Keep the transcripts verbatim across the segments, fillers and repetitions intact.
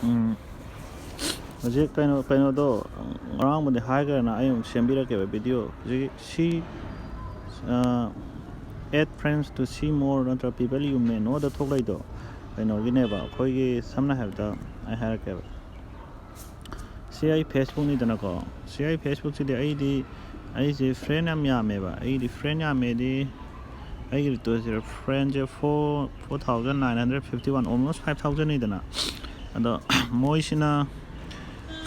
ꯎꯝ, ꯍꯧꯖꯤꯛ ꯀꯩꯅꯣ, ꯀꯩꯅꯣꯗꯣ, ꯉꯔꯥꯡꯕꯨꯗꯤ ꯍꯥꯏꯈ꯭ꯔꯦꯅ, ꯑꯩ ꯑꯃꯨꯛ ꯁꯦꯝꯕꯤꯔꯛꯀꯦꯕ ꯚꯤꯗꯤꯑꯣ꯫ ꯍꯧꯖꯤꯛꯀꯤ ꯁꯤ, ꯑ, "Add friends to see more" ꯅꯠꯇ꯭ꯔ "People you may know"ꯗ ꯊꯣꯛꯂꯛꯏꯗꯣ ꯀꯩꯅꯣꯒꯤꯅꯦꯕ, ꯑꯩꯈꯣꯏꯒꯤ ꯁꯝꯅ ꯍꯥꯏꯔꯕꯗ ꯑꯩ ꯍꯥꯏꯔꯛꯀꯦꯕ꯫ ꯁꯤ ꯑꯩ ꯐꯦꯁꯕꯨꯛꯅꯤꯗꯅꯀꯣ꯫ ꯁꯤ ꯑꯩ ꯐꯦꯁꯕꯨꯛꯁꯤꯗꯤ ꯑꯩꯗꯤ, ꯑꯩꯁꯦ ꯐ꯭ꯔꯦꯟ ꯌꯥꯝ ꯌꯥꯝꯃꯦꯕ꯫ ꯑꯩꯗꯤ ꯐ꯭ꯔꯦꯟ ꯌꯥꯝꯃꯦꯗꯤ ꯑꯩꯒꯤ ꯇꯣ-, ꯐ꯭ꯔꯦꯟꯁꯦ four, four thousand nine hundred fifty one, almost five thousand ꯅꯤꯗꯅ꯫ ꯑꯗꯣ ꯃꯣꯏꯁꯤꯅ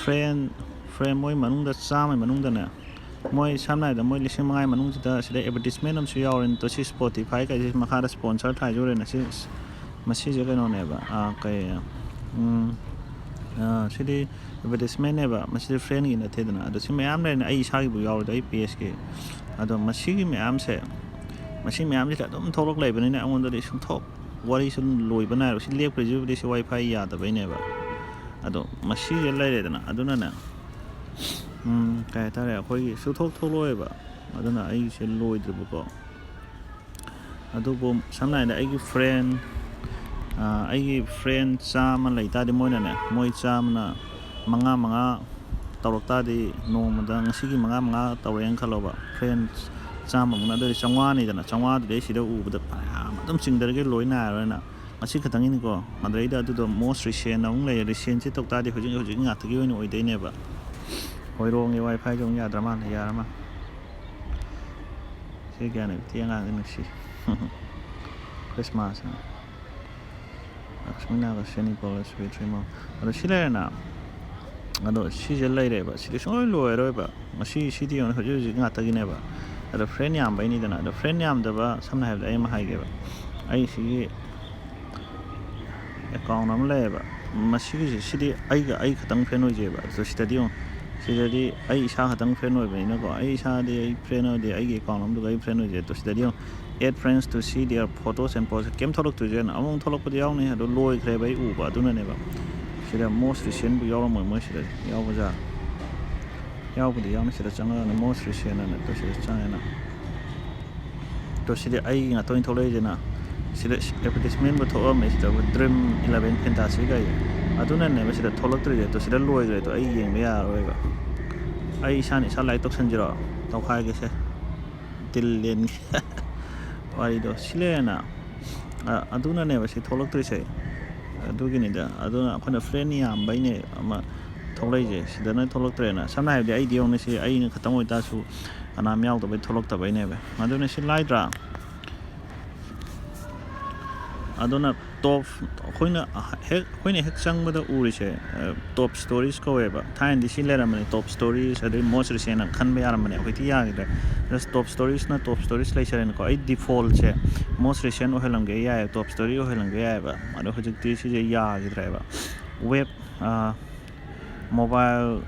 ꯐ꯭ꯔꯦꯟ, ꯐ꯭ꯔꯦꯟ ꯃꯣꯏ ꯃꯅꯨꯡꯗ, ꯆꯥꯝꯃꯒꯤ ꯃꯅꯨꯡꯗꯅꯦ, ꯃꯣꯏ ꯁꯝꯅ ꯍꯥꯏꯔꯕꯗ ꯃꯣꯏ ꯂꯤꯁꯤꯡ ꯃꯉꯥꯒꯤ ꯃꯅꯨꯡꯁꯤꯗ ꯁꯤꯗ ꯑꯦꯗꯚꯔꯇꯤꯁꯃꯦꯟ ꯑꯃꯁꯨ ꯌꯥꯎꯔꯦꯅ꯫ ꯇꯣ ꯁꯤ Spotify ꯀꯩꯁꯤ ꯃꯈꯥꯗ ꯁ꯭ꯄꯣꯟꯁꯔ ꯊꯥꯏꯁꯨ ꯎꯔꯦꯅ꯫ ꯁꯤ, ꯃꯁꯤꯁꯦ ꯀꯩꯅꯣꯅꯦꯕ, ꯑꯥ, ꯀꯩ, ꯎꯝ, ꯑꯥ, ꯁꯤꯗꯤ ꯑꯦꯗꯚꯔꯇꯤꯁꯃꯦꯟꯅꯦꯕ, ꯃꯁꯤꯗꯤ ꯐ꯭ꯔꯦꯟꯒꯤ ꯅꯠꯇꯦꯗꯅ꯫ ꯑꯗꯣ ꯁꯤ ꯃꯌꯥꯝ ꯂꯩꯔꯦꯅ, ꯑꯩ ꯏꯁꯥꯒꯤꯕꯨ ꯌꯥꯎꯔꯗꯤ ꯑꯩ ꯄꯦꯖꯀꯤ꯫ ꯑꯗꯣ ꯃꯁꯤꯒꯤ ꯃꯌꯥꯝꯁꯦ, ꯃꯁꯤ ꯃꯌꯥꯝꯁꯤꯗ ꯑꯗꯨꯝ ꯊꯣꯛꯂꯛ ꯂꯩꯕꯅꯤꯅ ꯑꯩꯉꯣꯟꯗꯗꯤ ꯁꯨꯡꯊꯣꯛ ꯋꯥꯔꯤꯁꯨ ꯂꯣꯏꯕ ꯅꯥꯏꯔꯣꯏ꯫ ꯁꯤ ꯂꯦꯞꯈ꯭ꯔꯤꯁꯤꯕꯨꯗꯤ ꯁꯤ WiFi ꯌꯥꯗꯕꯩꯅꯦꯕ꯫ ꯑꯗꯣ ꯃꯁꯤꯁꯦ ꯂꯩꯔꯦꯗꯅ, ꯑꯗꯨꯅꯅꯦ, ꯎꯝ, ꯀꯩ ꯍꯥꯏꯇꯥꯔꯦ, ꯑꯩꯈꯣꯏꯒꯤ ꯁꯨꯊꯣꯛ ꯊꯣꯛꯂꯛꯑꯣꯏꯕ꯫ ꯑꯗꯨꯅ ꯑꯩꯁꯦ ꯂꯣꯏꯗ꯭ꯔꯤꯕꯀꯣ꯫ ꯑꯗꯨꯕꯨ ꯁꯝꯅ ꯍꯥꯏꯔꯕꯗ ꯑꯩꯒꯤ ꯐ꯭ꯔꯦꯟ, ꯑ, ꯑꯩꯒꯤ ꯐ꯭ꯔꯦꯟ ꯆꯥꯝꯃ ꯂꯩ ꯇꯥꯔꯗꯤ, ꯃꯣꯏꯅꯅꯦ, ꯃꯣꯏ ꯆꯥꯝꯃꯅ ꯃꯉꯥ ꯃꯉꯥ ꯇꯧꯔꯛ ꯇꯥꯔꯗꯤ, ꯅꯣꯡꯃꯗ ꯉꯁꯤꯒꯤ ꯃꯉꯥ ꯃꯉꯥ ꯇꯧꯔꯛꯑꯦꯅ ꯈꯜꯂꯣꯕ, ꯐ꯭ꯔꯦꯟ ꯆꯥꯝꯃꯃꯨꯛꯅ, ꯑꯗꯨꯗꯤ ꯆꯥꯝꯃꯉꯥꯅꯤꯗꯅ꯫ ꯆꯥꯝꯃꯉꯥꯗꯨꯗꯤ ꯑꯩ ꯁꯤꯗ ꯎꯕꯗ ꯐꯅꯌꯥꯝ ꯑꯗꯨꯝ ꯆꯤꯡꯊꯔꯒꯦ, ꯂꯣꯏ ꯅꯥꯏꯔꯔꯣꯏꯅ꯫ ꯉꯁꯤ ꯈꯛꯇꯪꯒꯤꯅꯤꯀꯣ꯫ ꯑꯗꯩꯗ ꯑꯗꯨꯗꯣ most recent ꯑꯃꯨꯛ ꯂꯩꯔꯦ꯫ Recentꯁꯤ ꯇꯧ ꯇꯥꯔꯗꯤ ꯍꯧꯖꯤꯛ ꯍꯧꯖꯤꯛ ꯉꯥꯛꯇꯒꯤ ꯑꯣꯏꯅ ꯑꯣꯏꯗꯣꯏꯅꯦꯕ꯫ ꯍꯣꯏꯔꯣꯡꯒꯤ WiFiꯁꯦ ꯑꯃꯨꯛ ꯌꯥꯗ꯭ꯔ ꯃꯥꯜꯂꯦ, ꯌꯥꯔ ꯃꯥꯜꯂꯦ꯫ ꯁꯤ ꯒ꯭ꯌꯥꯟ ꯂꯩꯇꯦ, ꯑꯉꯥꯡꯁꯦ ꯅꯨꯡꯁꯤ꯫ ꯈ꯭ꯔꯤꯁꯃꯥꯁꯅ꯫ ꯂꯛꯁꯃꯤ ꯅꯥꯒ ꯁꯦꯅꯤ ꯄꯣꯂꯁ ꯕꯤ ꯊ꯭ꯔꯤ ꯃꯣ꯫ ꯑꯗꯣ ꯁꯤ ꯂꯩꯔꯦꯅ꯫ ꯑꯗꯣ ꯁꯤꯁꯦ ꯂꯩꯔꯦꯕ꯫ ꯁꯤꯗꯤ ꯁꯨꯡꯂꯣꯏ ꯂꯣꯏꯔꯔꯣꯏꯕ꯫ ꯃꯁꯤ, ꯁꯤꯗꯤ ꯌꯦꯡꯉꯣ, ꯍꯧꯖꯤꯛ ꯍꯧꯖꯤꯛ ꯉꯥꯛꯇꯒꯤꯅꯦꯕ꯫ ꯑꯗꯣ ꯐ꯭ꯔꯦꯟ ꯌꯥꯝꯕꯩꯅꯤꯗꯅ꯫ ꯑꯗꯣ ꯐ꯭ꯔꯦꯟ ꯌꯥꯝꯗꯕ, ꯁꯝꯅ ꯍꯥꯏꯔꯕꯗ ꯑꯩ ꯑꯃ ꯍꯥꯏꯒꯦꯕ꯫ ꯑꯩ ꯁꯤꯒꯤ ꯑꯦꯀꯥꯎꯟ ꯑꯃ ꯂꯩꯌꯦꯕ꯫ ꯃꯁꯤꯒꯤꯁꯦ, ꯁꯤꯗꯤ ꯑꯩꯒ ꯑꯩ ꯈꯛꯇꯪ ꯐ꯭ꯔꯦꯟ ꯑꯣꯏꯖꯩꯕ꯫ ꯑꯗꯣ ꯁꯤꯗꯗꯤ ꯌꯦꯡꯉꯣ, ꯁꯤꯗꯗꯤ ꯑꯩ ꯏꯁꯥ ꯈꯛꯇꯪ ꯐ꯭ꯔꯦꯟ ꯑꯣꯏꯕꯅꯤꯅꯀꯣ, ꯑꯩ ꯏꯁꯥꯗꯤ ꯑꯩ ꯐ꯭ꯔꯦꯟ ꯑꯣꯏꯗꯦ, ꯑꯩꯒꯤ ꯑꯦꯀꯥꯎꯟ ꯑꯃꯗꯨꯒ ꯑꯩ ꯐ꯭ꯔꯦꯟ ꯑꯣꯏꯖꯩ꯫ ꯑꯗꯣ ꯁꯤꯗꯗꯤ ꯌꯦꯡꯉꯣ, "Add friends to see their photos and posts" ꯀꯩꯝ ꯊꯣꯛꯂꯛꯇꯣꯏꯁꯦ꯫ ꯑꯃꯨꯛ ꯊꯣꯛꯂꯛꯄꯗꯤ ꯌꯥꯎꯅꯤ, ꯑꯗꯣ ꯂꯣꯏꯈ꯭ꯔꯦꯕ ꯑꯩ ꯎꯕ, ꯑꯗꯨꯅꯅꯦꯕ꯫ ꯁꯤꯗ most recentꯕꯨ ꯌꯥꯎꯔꯝꯃꯣꯏ ꯃꯣꯏ ꯁꯤꯗꯗꯤ꯫ ꯌꯥꯎꯕꯖꯥꯠ? ꯌꯥꯎꯕꯨꯗꯤ ꯌꯥꯎꯅꯤ, ꯁꯤꯗ ꯆꯪꯉꯒꯅ most recent ꯑꯅ, ꯑꯗꯣ ꯁꯤꯗ ꯆꯪꯉꯦꯅ꯫ ꯑꯗꯣ ꯁꯤꯗꯤ ꯑꯩꯒꯤ ꯉꯥꯛꯇ ꯑꯣꯏꯅ ꯊꯣꯛꯂꯛꯏꯁꯤꯅ꯫ ꯁꯤꯗ ꯑꯦꯗꯚꯔꯇꯤꯁꯃꯦꯟꯕꯨ ꯊꯣꯛꯑꯝꯃꯦ, ꯁꯤꯗꯕꯨ Dream Eleven Fantasy ꯀꯥꯏꯁꯦ꯫ ꯑꯗꯨꯅꯅꯦꯕ ꯁꯤꯗ ꯊꯣꯛꯂꯛꯇ꯭ꯔꯤꯁꯦ꯫ ꯑꯗꯣ ꯁꯤꯗ ꯂꯣꯏꯈ꯭ꯔꯦ꯫ ꯑꯗꯣ ꯑꯩ ꯌꯦꯡꯕ ꯌꯥꯔꯔꯣꯏꯕ꯫ ꯑꯩ ꯏꯁꯥꯅ ꯏꯁꯥ ꯂꯥꯏꯛ ꯇꯧꯁꯟꯁꯤꯔꯣ? ꯇꯧꯈꯥꯏꯒꯦꯁꯦ꯫ ꯇꯤꯜ ꯂꯦꯟꯒꯦ꯫ ꯋꯥꯔꯤꯗꯣ ꯁꯤ ꯂꯩꯔꯦꯅ꯫ ꯑ, ꯑꯗꯨꯅꯅꯦꯕ ꯁꯤ ꯊꯣꯛꯂꯛꯇ꯭ꯔꯤꯁꯦ꯫ ꯑꯗꯨꯒꯤꯅꯤꯗ꯫ ꯑꯗꯨꯅ ꯑꯩꯈꯣꯏꯅ ꯐ꯭ꯔꯦꯟ ꯌꯥꯝꯕꯩꯅꯦ ꯑꯃ ꯊꯣꯛꯂꯛꯏꯁꯦ꯫ ꯁꯤꯗꯅ ꯊꯣꯛꯂꯛꯇ꯭ꯔꯦꯅ꯫ ꯁꯝꯅ ꯍꯥꯏꯔꯕꯗ ꯑꯩꯗꯤ ꯌꯦꯡꯉꯨꯅꯦ ꯁꯤ ꯑꯩꯅ ꯈꯛꯇꯪ ꯑꯣꯏꯇꯥꯔꯁꯨ ꯀꯅꯥꯝ ꯌꯥꯎꯗꯕꯩ ꯊꯣꯛꯂꯛꯇꯕꯩꯅꯦꯕ꯫ ꯑꯗꯨꯅ ꯁꯤ ꯂꯥꯏꯗ꯭ꯔꯥ? ꯑꯗꯨꯅ ꯇꯣꯞ ꯑꯩꯈꯣꯏꯅ ꯍꯦꯛ ꯑꯩꯈꯣꯏꯅ ꯍꯦꯛ ꯆꯪꯕꯗ ꯎꯔꯤꯁꯦ, ꯑ, ꯇꯣꯞ ꯁ꯭ꯇꯣꯔꯤꯁ ꯀꯧꯋꯦꯕ꯫ ꯊꯥꯏꯅꯗꯤ ꯁꯤ ꯂꯩꯔꯝꯕꯅꯦ, ꯇꯣꯞ ꯁ꯭ꯇꯣꯔꯤꯁ ꯑꯗꯩ ꯃꯣꯁ ꯔꯤꯁꯦꯟ ꯈꯟꯕ ꯌꯥꯔꯝꯕꯅꯦ꯫ ꯍꯧꯖꯤꯛꯇꯤ ꯌꯥꯈꯤꯗ꯭ꯔꯦ꯫ ꯖꯁ ꯇꯣꯞ ꯁ꯭ꯇꯣꯔꯤꯁꯅ ꯇꯣꯞ ꯁ꯭ꯇꯣꯔꯤꯁ ꯂꯩꯖꯔꯦꯅꯀꯣ꯫ ꯑꯩ ꯗꯤꯐꯣꯜꯠꯁꯦ ꯃꯣꯁ ꯔꯤꯁꯦꯟ ꯑꯣꯏꯍꯜꯂꯝꯒꯦ ꯌꯥꯏꯌꯦ, ꯇꯣꯞ ꯁ꯭ꯇꯣꯔꯤ ꯑꯣꯏꯍꯜꯂꯝꯒꯦ ꯌꯥꯏꯌꯦꯕ꯫ ꯑꯗꯣ ꯍꯧꯖꯤꯛꯇꯤ ꯁꯤꯁꯦ ꯌꯥꯈꯤꯗ꯭ꯔꯦꯕ꯫ ꯋꯦꯕ, ꯑ, ꯃꯣꯕꯥꯏꯜ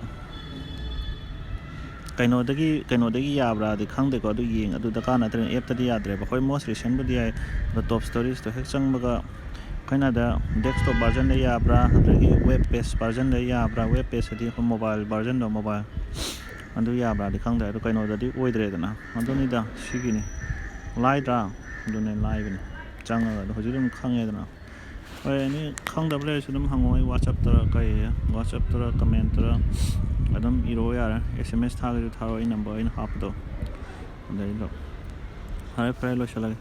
ꯀꯩꯅꯣꯗꯒꯤ, ꯀꯩꯅꯣꯗꯒꯤ ꯌꯥꯕ꯭ꯔꯥꯗꯤ ꯈꯪꯗꯦꯀꯣ, ꯑꯗꯨ ꯌꯦꯡ-, ꯑꯗꯨ ꯗꯔꯀꯥꯔ ꯅꯠꯇ꯭ꯔꯦꯅ꯫ ꯑꯦꯞꯇꯗꯤ ꯌꯥꯗ꯭ꯔꯦꯕ꯫ ꯑꯩꯈꯣꯏ ꯃꯣꯁ ꯔꯤꯁꯦꯟꯕꯨꯗꯤ ꯌꯥꯏ, ꯑꯗꯣ ꯇꯣꯞ ꯁ꯭ꯇꯣꯔꯤꯁꯇꯣ ꯍꯦꯛ ꯆꯪꯕꯒ ꯑꯩꯈꯣꯏꯅ ꯑꯗ ꯗꯦꯁꯛꯇꯣꯞ ꯚꯔꯖꯟꯗ ꯌꯥꯕ꯭ꯔꯥ, ꯑꯗꯒꯤ ꯋꯦꯕ ꯄꯦꯖ ꯚꯔꯖꯟꯗ ꯌꯥꯕ꯭ꯔꯥ, ꯋꯦꯕ ꯄꯦꯖ ꯍꯥꯏꯗꯤ ꯑꯩꯈꯣꯏ ꯃꯣꯕꯥꯏꯜ ꯚꯔꯖꯟꯗꯣ, ꯃꯣꯕꯥꯏꯜ, ꯑꯗꯨ ꯌꯥꯕ꯭ꯔꯥꯗꯤ ꯈꯪꯗ꯭ꯔꯦ꯫ ꯑꯗꯣ ꯀꯩꯅꯣꯗꯗꯤ ꯑꯣꯏꯗ꯭ꯔꯦꯗꯅ꯫ ꯑꯗꯨꯅꯤꯗ꯫ ꯁꯤꯒꯤꯅꯤ꯫ ꯂꯥꯏꯗ꯭ꯔꯥ? ꯑꯗꯨꯅꯦ, ꯂꯥꯏꯕꯅꯤ꯫ ꯆꯪꯉꯒ ꯑꯗꯣ ꯍꯧꯖꯤꯛ ꯑꯗꯨꯝ ꯈꯪꯉꯦꯗꯅ꯫ ꯍꯣꯏ, ꯑꯦꯅꯤ ꯈꯪꯗꯕ ꯂꯩꯔꯁꯨ ꯑꯗꯨꯝ ꯍꯪꯉꯣ꯫ ꯑꯩ ꯋꯥꯆꯞꯇꯔ ꯀꯩ, ꯋꯥꯆꯞꯇꯔ ꯀꯃꯦꯟꯇꯔ ꯑꯗꯨꯝ ꯏꯔꯛꯑꯣ ꯌꯥꯔꯦ꯫ ꯑꯦꯁ ꯑꯦꯝ ꯑꯦꯁ ꯊꯥꯒꯦꯁꯨ ꯊꯥꯔꯛꯑꯣ, ꯑꯩ ꯅꯝꯕꯔ ꯑꯩꯅ ꯍꯥꯞꯄꯗꯣ ꯑꯗꯩꯗ꯫ ꯐꯔꯦ, ꯐꯔꯦ, ꯂꯣꯏꯁꯤꯜꯂꯒꯦ꯫